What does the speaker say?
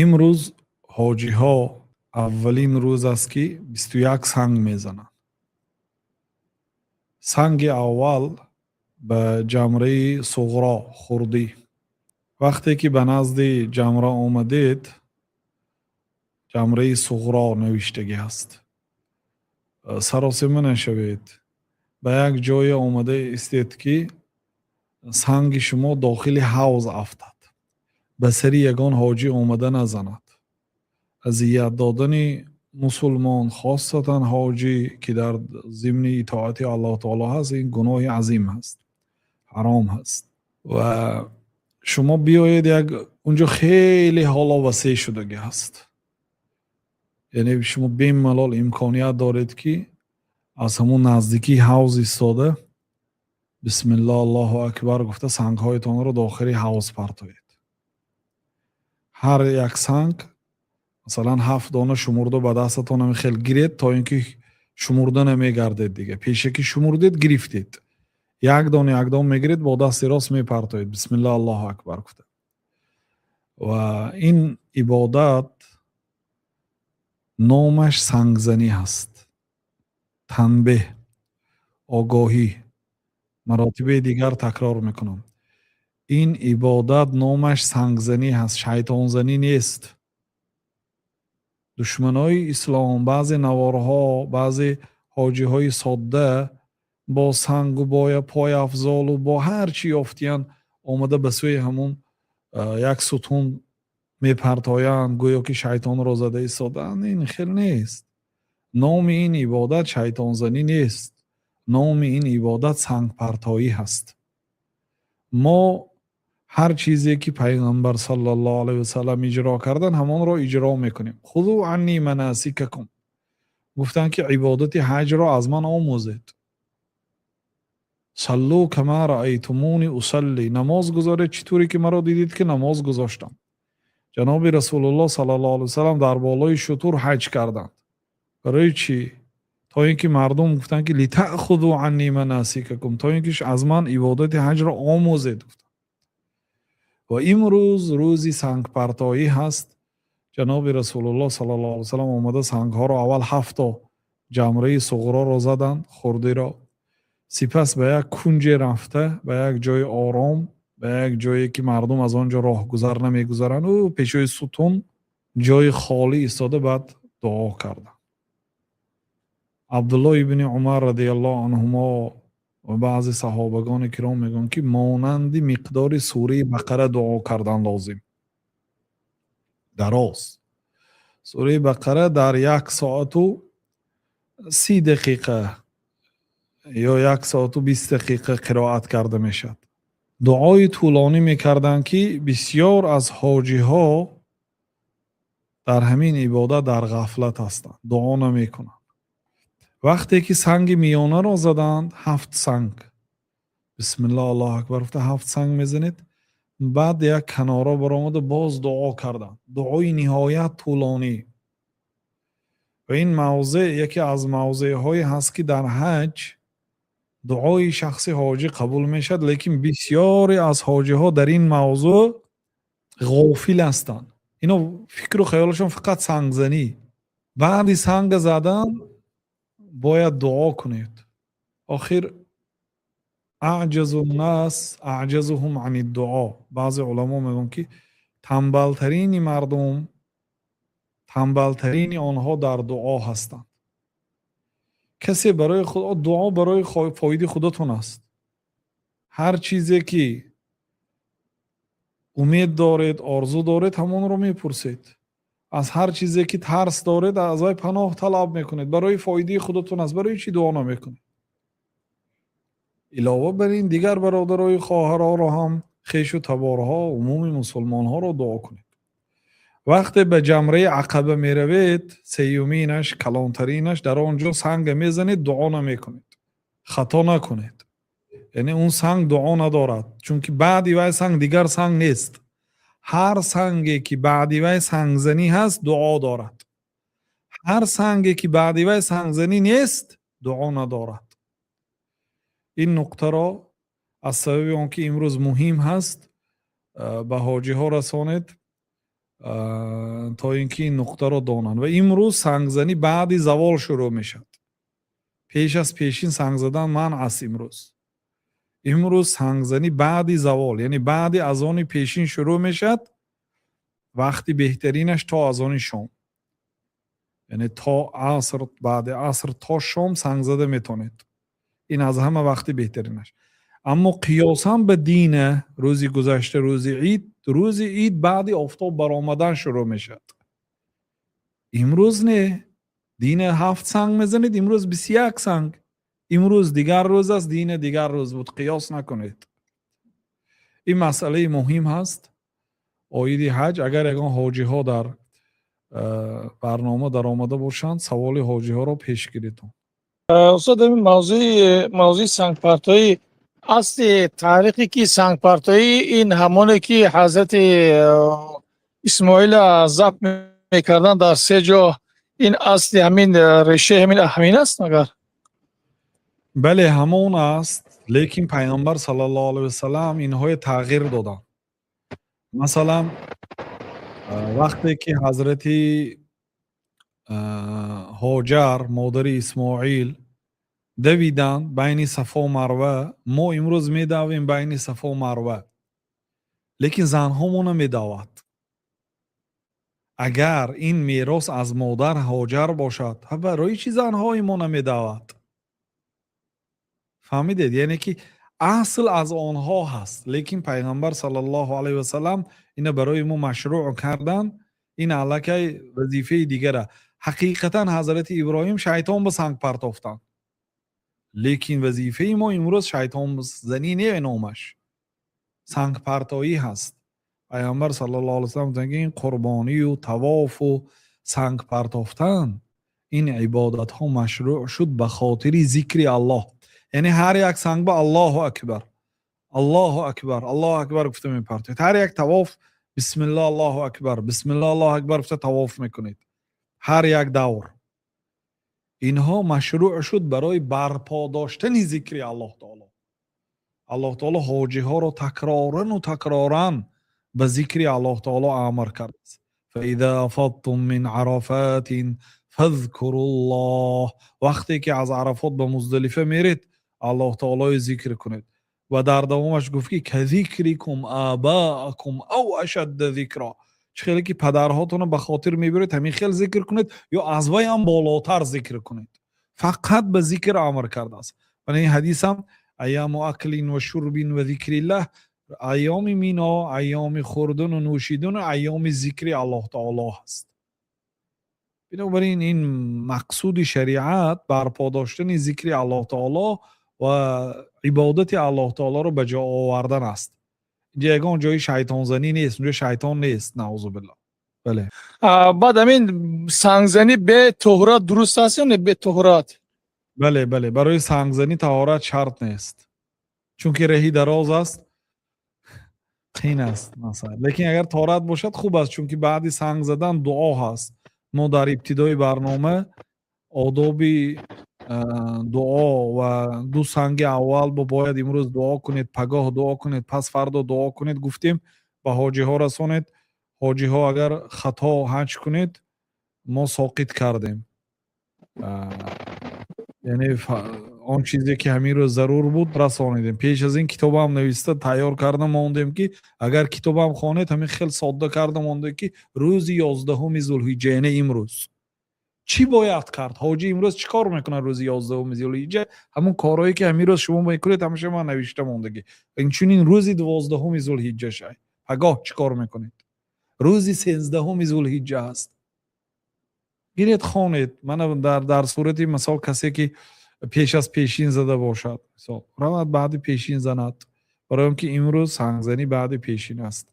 Имрӯз ҳоҷиҳо аввалин рӯз аст, ки 21 санг мезананд. Санги аввал ба ҷамраи суғро, хурдӣ. Вақте ки ба назди ҷамра омадед, ҷамраи суғро навиштагӣ ҳаст, саросема нашавед, ба як ҷое омада истед, ки санги шумо дохили ҳавз афтад, ба сари ягон ҳоҷӣ омада назанад. Азият додани мусулмон, хосатан ҳоҷӣ, ки дар зимни итоати Аллоҳ таоло ҳаст, ин гуноҳи азим ҳаст, ҳаром ҳаст. Ва шумо биёед, як унҷо хеле ҳоло васеъ шудагӣ ҳаст, яъне шумо бемалол имконият доред, ки аз ҳамон наздикии ҳавз истода, бисмиллоҳ, Аллоҳу акбар гуфта, сангҳоятонро дохили ҳавз партоед. Ҳар як санг, масалан, ҳафт дона шумурда ба дастатон ҳамин хел гиред, то ин ки шумурда намегардед. Дига пешакӣ шумурдед, гирифтед, як дона як дона мегиред, бо дасти рост мепартоед, бисмиллоҳ, Аллоҳу акбар гуфта. Ва ин ибодат номаш сангзанӣ ҳаст. Танбеҳ, огоҳӣ, маротибаи дигар такрор мекунам: ин ибодат номаш сангзанӣ ҳаст, шайтонзанӣ нест. Душманои ислом баъзе наворҳо, баъзе ҳоҷиҳои содда бо сангу бо пойафзолу бо ҳар чӣ ёфтиянд омада, ба сӯи ҳамун як сутун мепартоянд, гӯё ки шайтонро зада истодаанд. Ин хел нест. Номи ин ибодат шайтонзанӣ нест, номи ин ибодат сангпартоӣ ҳаст. Мо ҳар чизе ки Пайғамбар саллаллоҳу алайҳи васаллам иҷро кардан, ҳамонро иҷро мекунем. خذوا عني مناسككم гуфтанд, ки ибодати ҳаҷро аз ман омӯзед. صلوا كما رأيتموني أصلي, намоз гузоред, чӣ туре ки маро дидед, ки намоз гузоштам. Ҷаноби Расулуллоҳ саллаллоҳу алайҳи васаллам дар болои шутур ҳаҷ карданд. Барои чӣ? То ин ки мардум гуфтанд, ки لتأخذوا عني مناسككم, то ин ки аз ман ибодати ҳаҷро омӯзед, гуфтанд. Ва имрӯз рӯзи сангпартоӣ ҳаст. Ҷаноби Расулуллоҳ саллаллоҳу алайҳи васаллам омада, сангҳоро аввал ҳафто ҷамраи суғроро заданд, хурдиро, сипас ба як кунҷе рафта, ба як ҷои ором, ба як ҷое ки мардум аз он ҷо роҳгузар намегузаранд, ӯ пешои сутун, ҷои холӣ истода, баъд дуо карданд. Абдуллоҳ ибни Умар радиаллоҳу анҳумо ва баъзе саҳобагони киром мегӯянд, ки монанди миқдори сураи Бақара дуо кардан лозим, дароз. Сураи Бақара дар 1 соату 30 дақиқа ё 1 соату 20 дақиқа қироат карда мешавад. Дуои тӯлонӣ мекарданд, ки бисьёр аз ҳоҷиҳо дар ҳамин ибодат дар ғафлат ҳастанд, дуо намекунанд. Вақте ки санги миёнаро заданд, ҳафт санг, бисмиллоҳ, Аллоҳу акбар гуфта, ҳафт санг мезанед, баъд як канора баромада, боз дуо карданд, дуои ниҳоят тӯлонӣ. Ва ин мавзеъ яке аз мавзеъҳое ҳаст, ки дар ҳаҷ дуои шахси ҳоҷӣ қабул мешавад, лекин бисьёре аз ҳоҷиҳо дар ин мавзӯъ ғофил ҳастанд. Ино фикру хаёлашон фақат сангзанӣ. Баъди санга задан бояд дуо кунед. Охир أعجز الناس أعجزهم عن الدعاء. Баъзе уламо мегӯянд, ки тамбалтарини мардум тамбалтарини онҳо дар дуо ҳастанд. Касе барои худ дуо барои фоидаи худатон аст. Ҳар чизе ки умед доред, орзу доред, ҳамонро мепурсед. Аз ҳар чизе ки тарс доред, аз вай паноҳ талаб мекунед. Барои фоидаи худатон аст. Барои чӣ дуо намекунед? Илова бар ин, дигар бародарои хоҳароро ҳам, хешу таборҳо, умуми мусулмонҳоро дуо кунед. Вақте ба ҷамраи Ақаба меравед, сеюминаш, калонтаринаш, дар он ҷо санга мезанед, дуо намекунед. Хато накунед, яъне он санг дуо надорад, чунки баъди вай санг дигар санг нест. Ҳар санге ки баъди вай сангзанӣ ҳаст, дуо дорад. Ҳар санге ки баъди вай сангзанӣ нест, дуо надорад. Ин нуқтаро аз сабаби он ки имрӯз муҳим ҳаст, ба ҳоҷиҳо расонед. То ин ки ин нуқтаро донанд. Ва имрӯз сангзанӣ баъди завол шурӯъ мешавад. Пеш аз пешин санг задан манъ аст имрӯз. Имрӯз сангзанӣ баъди завол, яъне баъди азони пешин шурӯъ мешавад, вақти беҳтаринаш то азони шом, яъне то аср, баъди аср то шом санг зада метавонед. Ин аз ҳама вақти беҳтаринаш. Аммо қиёсан ба дина, рӯзи гузашта, рӯзи ид, рӯзи ид баъди офтоб баромадан шурӯъ мешавад. Имрӯз не, дина ҳафт санг мезанед, имрӯз 21 санг. Имрӯз дигар рӯз аст, дина дигар рӯз буд, қиёс накунед. Ин масъалаи муҳим ҳаст оиди ҳаҷ. Агар ягон ҳоҷиҳо дар барнома даромада бошанд, саволи ҳоҷиҳоро пеш гиритон. Устод, ҳамин мавзӯи сангпартоӣ, асли таърихе ки сангпартоӣ ин ҳамоне ки ҳазрати Исмоила забҳ мекарданд дар се ҷо, ин асли ҳамин решаи ҳамин аст магар? Бале, ҳамон аст, лекин Пайғамбар саллаллоҳу алайҳи васалам инҳое тағйир доданд. Масалан, вақте ки ҳазрати Ҳоҷар, модари Исмоил, давиданд байни Сафо Марва, мо имрӯз медавем байни Сафо Марва, лекин занҳомо намедавад. Агар ин мерос аз модар Ҳоҷар бошад, барои чӣ занҳои мо намедавад? Фаҳмидед? Яъне ки асл аз онҳо ҳаст, лекин Пайғамбар саллаллоҳу алайҳи васалам ина барои мо машрӯъ кардан. Ин аллакай вазифаи дигара. Ҳақиқатан ҳазрати Иброҳим шайтон ба санг партофтанд, лекин вазифаи мо имрӯз шайтонзанӣ не, номаш сангпартоӣ ҳаст. Пайғамбар саллаллоҳу алайҳи васалам гуфтанд, ки ин қурбонию тавофу санг партофтан, ин ибодатҳо машрӯъ шуд ба хотири зикри Аллоҳ. Яъне ҳар як санг ба «Аллоҳу акбар, Аллоҳу акбар, Аллоҳу акбар» гуфта мепартоед. Ҳар як тавоф «Бисмилло, Аллоҳу акбар, бисмилло, Аллоҳу акбар» гуфта тавоф мекунед. Ҳар як давр инҳо машрӯъ шуд барои барпо доштани зикри Аллоҳ таоло. Аллоҳ таоло ҳоҷиҳоро такрорану такроран ба зикри Аллоҳ таоло амр кардааст. «فإذا أفضتم من عرفات فاذكروا الله». Вақте ки аз Арафот ба Муздалифа меред, Аллоҳ таолои зикр кунед. Ва дар давомаш гуфт, ки «كذكركم آباءكم أو أشد ذكرا». Чӣ хеле ки падарҳотонро ба хотир мебиред, ҳамин хел зикр кунед ё аз вай ҳам болотар зикр кунед. Фақат ба зикр амр кардааст. Ва ин ҳадисам «أيام أكل وشرب وذكر الله», айёми Мино айёми хӯрдану нӯшидану айёми зикри Аллоҳ таоло ҳаст. Бинобар ин, ин мақсуди шариат барпо доштани зикри Аллоҳ таоло ва ибодати Аллоҳ таолоро ба ҷо овардан аст. Инҷа ягон ҷои шайтонзанӣ нест, унҷо шайтон нест, наъузу биллоҳ. Бале. Баъд ҳамин сангзанӣ бе тоҳурат дуруст аст ё не, бе тоҳурат? Бале, барои сангзанӣ таҳорат шарт нест, чунки раҳи дароз аст, қин аст, масалан. Лекин агар тоҳорат бошад, хуб аст, чунки баъди санг задан дуо ҳаст. Мо дар ибтидои барнома одоби дуо ва ду санги аввал бо бояд имрӯз дуо кунед, пагоҳ дуо кунед, пас фардо дуо кунед гуфтем, ба ҳоҷиҳо расонед. Ҳоҷиҳо, агар хато ҳаҷ кунед, мо соқит кардем, яъне он чизе ки ҳамин рӯз зарур буд, расонидем. Пеш аз ин китобам нависта тайёр карда мондем, ки агар китобам хонед, ҳамин хел содда карда мондем, ки рӯзи 11-уми зулҳиҷҷа, яъне имрӯз, чӣ бояд кард, ҳоҷӣ имрӯз чӣ кор мекунад рӯзи 11-уми зулҳиҷҷа. Ҳамун корҳое ки ҳамин рӯз шумо мекунед, ҳамаша ман навишта мондагӣ. Инчунин рӯзи 12-уми зулҳиҷҷа шай, пагоҳ чӣ кор мекунед, рӯзи 13-уми зулҳиҷҷа ҳаст, гиред, хонед. Мана дар сурати мисол, касе ки пеш аз пешин зада бошад, мисол, равад баъди пешин занад, барои он ки имрӯз сангзанӣ баъди пешин аст.